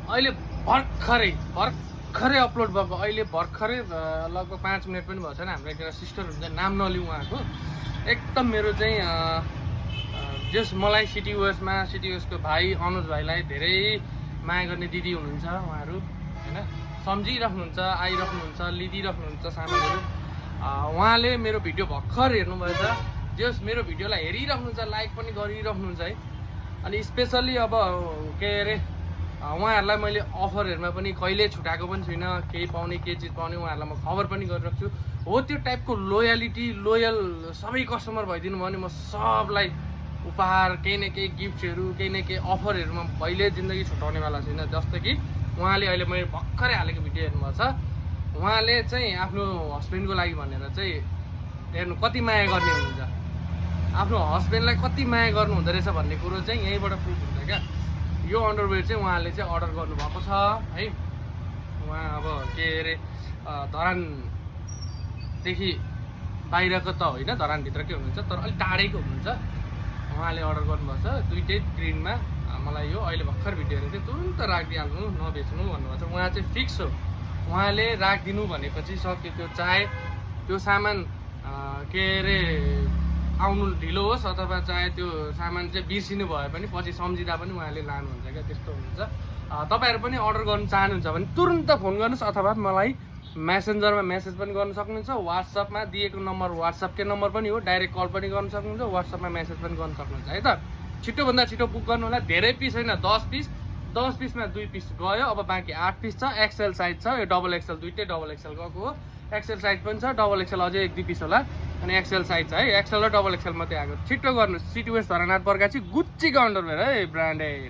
अहिले भर्खरै अपलोड भएको, अहिले भर्खरै लगभग 5 मिनट पनि भएको छैन। हाम्रो एकजना सिस्टर हुन्छ, नाम नलिउँ उहाँको। एकदम मेरो चाहिँ जस मलाई सिटी वेयर्सको भाइ अनुज भाइलाई धेरै माया गर्ने दिदी हुनुहुन्छ उहाँहरू हैन, सम्झिराख्नुहुन्छ, आइराख्नुहुन्छ, लिदिराख्नुहुन्छ सामानहरू। उहाँले मेरो भिडियो भर्खर हेर्नुभएछ, जस मेरो भिडियोलाई हेरिराख्नुहुन्छ, लाइक पनि गरिराख्नुहुन्छ है। अनि स्पेसल्ली अब के अरे उहाँहरूलाई मैले अफरहरूमा पनि कहिले छुटाएको पनि छुइनँ, केही पाउने के चिज पाउने उहाँहरूलाई म खबर पनि गरिराख्छु। हो त्यो टाइपको लोयल सबै कस्टमर भइदिनु भयो भने म सबलाई उपहार, केही न केही गिफ्टहरू, केही न केही अफरहरूमा कहिले जिन्दगी छुटाउनेवाला छैन। जस्तो कि उहाँले अहिले मैले भर्खरै हालेको भिडियो हेर्नुभएको छ, उहाँले चाहिँ आफ्नो हस्बेन्डको लागि भनेर चाहिँ हेर्नु कति माया गर्ने हुनुहुन्छ, आफ्नो हस्बेन्डलाई कति माया गर्नु हुँदो रहेछ भन्ने कुरो चाहिँ यहीँबाट प्रुभ हुन्छ क्या। यो अन्डरवेयर चाहिँ उहाँले चाहिँ अर्डर गर्नुभएको छ है। उहाँ अब के अरे धरानदेखि बाहिरको त होइन, धरानभित्रकै हुनुहुन्छ, तर अलिक टाढैको हुनुहुन्छ। उहाँले अर्डर गर्नुभएको छ दुइटै ग्रिनमा। मलाई यो अहिले भर्खर भिडियो हेरेको थिएँ, तुरुन्त राखिदिइहाल्नु, नबेच्नु भन्नुभएको छ। उहाँ चाहिँ फिक्स हो, उहाँले राखिदिनु भनेपछि सक्यो। त्यो चाहे त्यो सामान के अरे आउनु ढिलो होस् अथवा चाहे त्यो सामान चाहिँ बिर्सिनु भए पनि पछि सम्झिँदा पनि उहाँले लानुहुन्छ क्या, त्यस्तो हुन्छ। तपाईँहरू पनि अर्डर गर्नु चाहनुहुन्छ भने तुरुन्त फोन गर्नुहोस् अथवा मलाई मेसेन्जरमा मेसेज पनि गर्न सक्नुहुन्छ। वाट्सएपमा दिएको नम्बर वाट्सएपकै नम्बर पनि हो, डाइरेक्ट कल पनि गर्न सक्नुहुन्छ, वाट्सएपमा मेसेज पनि गर्न सक्नुहुन्छ है त। छिटोभन्दा छिटो बुक गर्नु होला। धेरै पिस होइन, 10 पिस, 10 पिसमा 2 पिस गयो। अब बाँकी 8 पिस छ। एक्सएल साइज छ, यो डबल एक्सएल, दुइटै डबल एक्सएल गएको हो। एक्सएल साइज पनि छ, डबल एक्सएल अझै 1-2 पिस होला। अनि एक्सएल साइज छ है, एक्सएल र डबल एक्सएल मात्रै आएको। छिटो गर्नु। सिटी वेयर्स धरानाथ बर्गाची गुच्चीको अन्डरवेयर है, ब्रान्डेड।